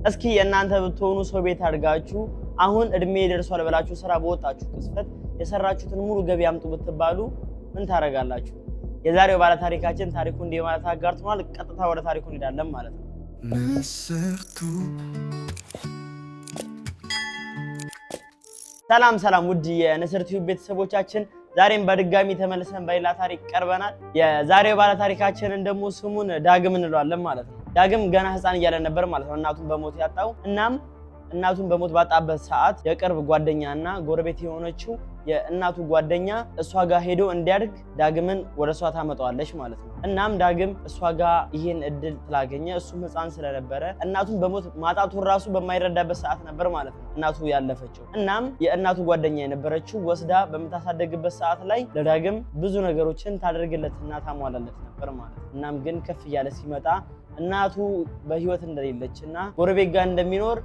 እስኪ እናንተ ብትሆኑ ሰው ቤት አድጋችሁ አሁን እድሜ ደርሷል ብላችሁ ስራ በወጣችሁ ቅጽበት የሰራችሁትን ሙሉ ገቢ አምጡ ብትባሉ ምን ታደርጋላችሁ? የዛሬው ባለ ታሪካችን ታሪኩ እንዲህ ማለት አጋርቶናል። ቀጥታ ወደ ታሪኩ እንሄዳለን ማለት ነው። ንስርቱ። ሰላም ሰላም፣ ውድ የንስር ቲዩብ ቤተሰቦቻችን፣ ዛሬም በድጋሚ ተመልሰን በሌላ ታሪክ ቀርበናል። የዛሬው ባለ ታሪካችንን ደግሞ ስሙን ዳግም እንለዋለን ማለት ነው። ዳግም ገና ሕፃን እያለ ነበር ማለት ነው እናቱን በሞት ያጣው። እናም እናቱን በሞት ባጣበት ሰዓት የቅርብ ጓደኛና ጎረቤት የሆነችው የእናቱ ጓደኛ እሷ ጋር ሄዶ እንዲያድግ ዳግምን ወደ እሷ ታመጣዋለች ማለት ነው። እናም ዳግም እሷ ጋር ይህን እድል ስላገኘ፣ እሱም ሕፃን ስለነበረ፣ እናቱን በሞት ማጣቱን ራሱ በማይረዳበት ሰዓት ነበር ማለት ነው እናቱ ያለፈችው። እናም የእናቱ ጓደኛ የነበረችው ወስዳ በምታሳደግበት ሰዓት ላይ ለዳግም ብዙ ነገሮችን ታደርግለትና ታሟላለት ነበር ማለት ነው። እናም ግን ከፍ እያለ ሲመጣ እናቱ በህይወት እንደሌለች እና ጎረቤት ጋር እንደሚኖር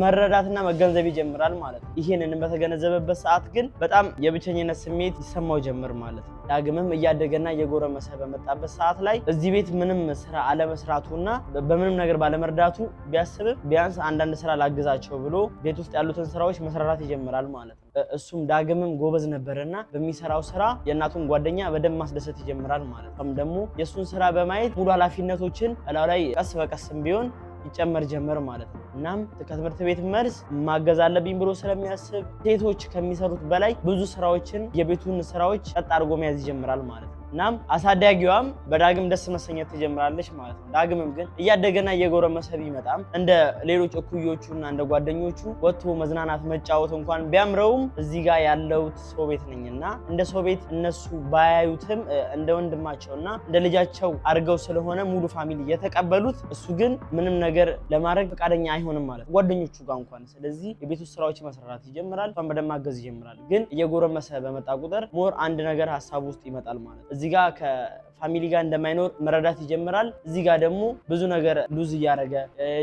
መረዳትና መገንዘብ ይጀምራል ማለት ነው። ይህንንም በተገነዘበበት ሰዓት ግን በጣም የብቸኝነት ስሜት ይሰማው ጀምር ማለት ነው። ዳግምም እያደገና እየጎረመሰ በመጣበት ሰዓት ላይ እዚህ ቤት ምንም ስራ አለመስራቱና በምንም ነገር ባለመርዳቱ ቢያስብም ቢያንስ አንዳንድ ስራ ላግዛቸው ብሎ ቤት ውስጥ ያሉትን ስራዎች መስራራት ይጀምራል ማለት ነው። እሱም ዳግምም ጎበዝ ነበርና በሚሰራው ስራ የእናቱን ጓደኛ በደንብ ማስደሰት ይጀምራል ማለት ነው። ደግሞ የእሱን ስራ በማየት ሙሉ ኃላፊነቶችን እላዩ ላይ ቀስ በቀስም ቢሆን ይጨመር ጀመር ማለት ነው። እናም ከትምህርት ቤት መልስ ማገዝ አለብኝ ብሎ ስለሚያስብ ሴቶች ከሚሰሩት በላይ ብዙ ስራዎችን፣ የቤቱን ስራዎች ቀጥ አድርጎ መያዝ ይጀምራል ማለት ነው። እናም አሳዳጊዋም በዳግም ደስ መሰኘት ትጀምራለች ማለት ነው። ዳግምም ግን እያደገና እየጎረመሰ ቢመጣም እንደ ሌሎች እኩዮቹና እንደ ጓደኞቹ ወጥቶ መዝናናት መጫወት እንኳን ቢያምረውም እዚህ ጋር ያለሁት ሰው ቤት ነኝና እንደ ሰው ቤት እነሱ ባያዩትም እንደ ወንድማቸውና እንደ ልጃቸው አድርገው ስለሆነ ሙሉ family የተቀበሉት፣ እሱ ግን ምንም ነገር ለማድረግ ፈቃደኛ አይሆንም ማለት ነው ጓደኞቹ ጋር እንኳን። ስለዚህ የቤት ውስጥ ስራዎች መስራት ይጀምራል፣ እሷን በደንብ ማገዝ ይጀምራል። ግን እየጎረመሰ በመጣ ቁጥር more አንድ ነገር ሀሳብ ውስጥ ይመጣል ማለት ነው። እዚህ ጋር ከ family ጋር እንደማይኖር መረዳት ይጀምራል። እዚህ ጋር ደግሞ ብዙ ነገር lose እያደረገ፣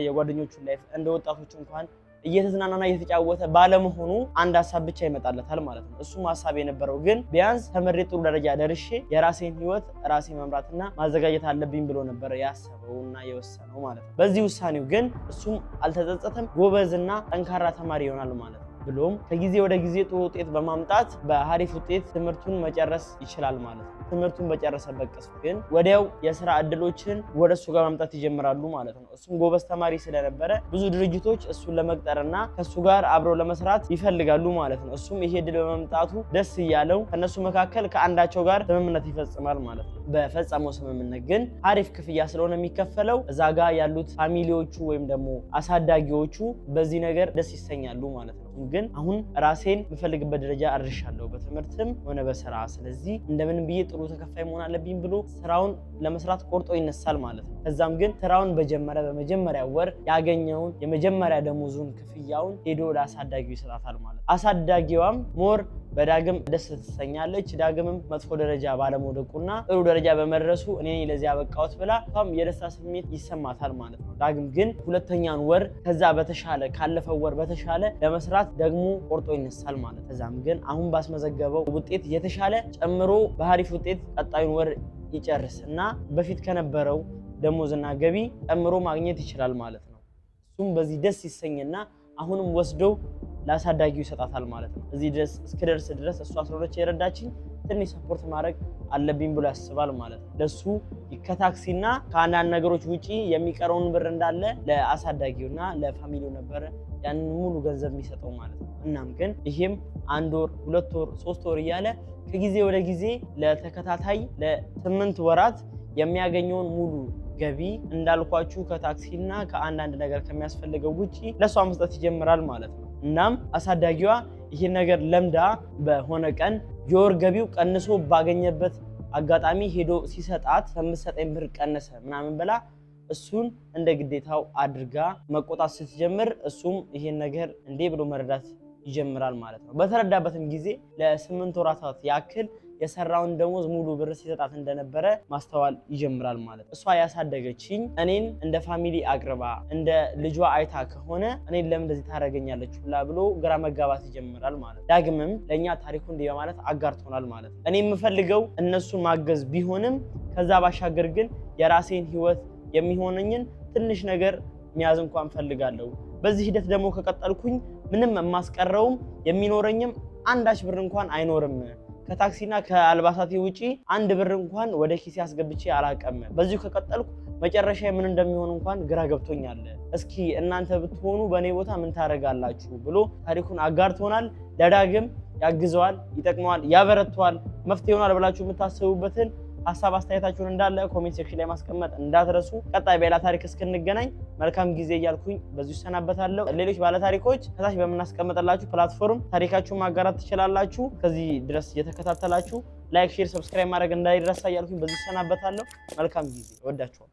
የጓደኞቹን life እንደ ወጣቶች እንኳን እየተዝናናና እየተጫወተ ባለመሆኑ አንድ ሀሳብ ብቻ ይመጣለታል ማለት ነው። እሱም ሀሳብ የነበረው ግን ቢያንስ ተምሬ ጥሩ ደረጃ ደርሼ የራሴን ህይወት ራሴ መምራትና ማዘጋጀት አለብኝ ብሎ ነበር ያሰበውና የወሰነው ማለት ነው። በዚህ ውሳኔው ግን እሱም አልተጸጸተም። ጎበዝና ጠንካራ ተማሪ ይሆናል ማለት ነው። ብሎም ከጊዜ ወደ ጊዜ ጥሩ ውጤት በማምጣት በአሪፍ ውጤት ትምህርቱን መጨረስ ይችላል ማለት ነው። ትምህርቱን በጨረሰበት ቅጽበት ግን ወዲያው የስራ እድሎችን ወደ እሱ ጋር ማምጣት ይጀምራሉ ማለት ነው። እሱም ጎበዝ ተማሪ ስለነበረ ብዙ ድርጅቶች እሱን ለመቅጠርና ከእሱ ጋር አብረው ለመስራት ይፈልጋሉ ማለት ነው። እሱም ይሄ እድል በመምጣቱ ደስ እያለው ከእነሱ መካከል ከአንዳቸው ጋር ስምምነት ይፈጽማል ማለት ነው። በፈጸመው ስምምነት ግን አሪፍ ክፍያ ስለሆነ የሚከፈለው እዛ ጋር ያሉት family ዎቹ ወይም ደግሞ አሳዳጊዎቹ በዚህ ነገር ደስ ይሰኛሉ ማለት ነው። ግን አሁን ራሴን የምፈልግበት ደረጃ አድርሻለሁ በትምህርትም ሆነ በስራ፣ ስለዚህ እንደምንም ብዬ ጥሩ ተከፋይ መሆን አለብኝ ብሎ ስራውን ለመስራት ቆርጦ ይነሳል ማለት ነው። ከዛም ግን ስራውን በጀመረ በመጀመሪያ ወር ያገኘውን የመጀመሪያ ደሞዙን ክፍያውን ሄዶ ለአሳዳጊው ይሰጣታል ማለት ነው። አሳዳጊዋም more በዳግም ደስ ትሰኛለች። ዳግምም መጥፎ ደረጃ ባለመውደቁና ጥሩ ደረጃ በመድረሱ እኔ ለዚህ ያበቃሁት ብላ እሷም የደስታ ስሜት ይሰማታል ማለት ነው። ዳግም ግን ሁለተኛን ወር ከዛ በተሻለ፣ ካለፈው ወር በተሻለ ለመስራት ደግሞ ቆርጦ ይነሳል ማለት ነው። ከዛም ግን አሁን ባስመዘገበው ውጤት የተሻለ ጨምሮ በአሪፍ ውጤት ቀጣዩን ወር ይጨርስ እና በፊት ከነበረው ደሞዝና ገቢ ጨምሮ ማግኘት ይችላል ማለት ነው። እሱም በዚህ ደስ ይሰኝና አሁንም ወስዶ ለአሳዳጊው ይሰጣታል ማለት ነው። እዚህ ድረስ እስክደርስ ድረስ እሷ ስለሆነች የረዳችኝ ትንሽ support ማድረግ አለብኝ ብሎ ያስባል ማለት ነው። ለሱ ከታክሲና ከአንዳንድ ነገሮች ውጪ የሚቀረውን ብር እንዳለ ለአሳዳጊውና ለ family ው ነበረ ያንን ሙሉ ገንዘብ የሚሰጠው ማለት ነው። እናም ግን ይሄም አንድ ወር፣ 2 ወር፣ 3 ወር እያለ ከጊዜ ወደ ጊዜ ለተከታታይ ለ8 ወራት የሚያገኘውን ሙሉ ገቢ እንዳልኳችሁ ከታክሲና ከአንዳንድ ነገር ከሚያስፈልገው ውጪ ለእሷ መስጠት ይጀምራል ማለት ነው። እናም አሳዳጊዋ ይህን ነገር ለምዳ በሆነ ቀን የወር ገቢው ቀንሶ ባገኘበት አጋጣሚ ሄዶ ሲሰጣት ከምትሰጠኝ ብር ቀነሰ ምናምን ብላ እሱን እንደ ግዴታው አድርጋ መቆጣት ስትጀምር እሱም ይሄን ነገር እንዴ ብሎ መረዳት ይጀምራል ማለት ነው። በተረዳበትም ጊዜ ለ8 ወራታት ያክል የሰራውን ደሞዝ ሙሉ ብር ሲሰጣት እንደነበረ ማስተዋል ይጀምራል ማለት ነው። እሷ ያሳደገችኝ እኔን እንደ family አቅርባ እንደ ልጇ አይታ ከሆነ እኔን ለምን እንደዚህ ታደርገኛለች ሁላ ብሎ ግራ መጋባት ይጀምራል ማለት ነው። ዳግምም ለእኛ ታሪኩ እንዲህ በማለት አጋርቶናል ማለት ነው። እኔ የምፈልገው እነሱን ማገዝ ቢሆንም ከዛ ባሻገር ግን የራሴን ህይወት የሚሆነኝን ትንሽ ነገር መያዝ እንኳን ፈልጋለሁ። በዚህ ሂደት ደግሞ ከቀጠልኩኝ ምንም የማስቀረውም የሚኖረኝም አንዳች ብር እንኳን አይኖርም። ከታክሲና ከአልባሳቴ ውጪ አንድ ብር እንኳን ወደ ኪሴ አስገብቼ አላቀም። በዚሁ ከቀጠልኩ መጨረሻ ምን እንደሚሆን እንኳን ግራ ገብቶኛል። እስኪ እናንተ ብትሆኑ በእኔ ቦታ ምን ታደርጋላችሁ ብሎ ታሪኩን አጋርቶናል። ለዳግም ያግዘዋል፣ ይጠቅመዋል፣ ያበረተዋል፣ መፍትሄ ይሆናል ብላችሁ የምታስቡበትን ሀሳብ አስተያየታችሁን እንዳለ comment section ላይ ማስቀመጥ እንዳትረሱ። ቀጣይ በሌላ ታሪክ እስክንገናኝ መልካም ጊዜ እያልኩኝ በዚሁ እሰናበታለሁ። ሌሎች ባለታሪኮች ከታች በምናስቀምጥላችሁ platform ታሪካችሁን ማጋራት ትችላላችሁ። ከዚህ ድረስ እየተከታተላችሁ like፣ share፣ subscribe ማድረግ እንዳይረሳ እያልኩኝ በዚሁ እሰናበታለሁ። መልካም ጊዜ። እወዳችኋለሁ።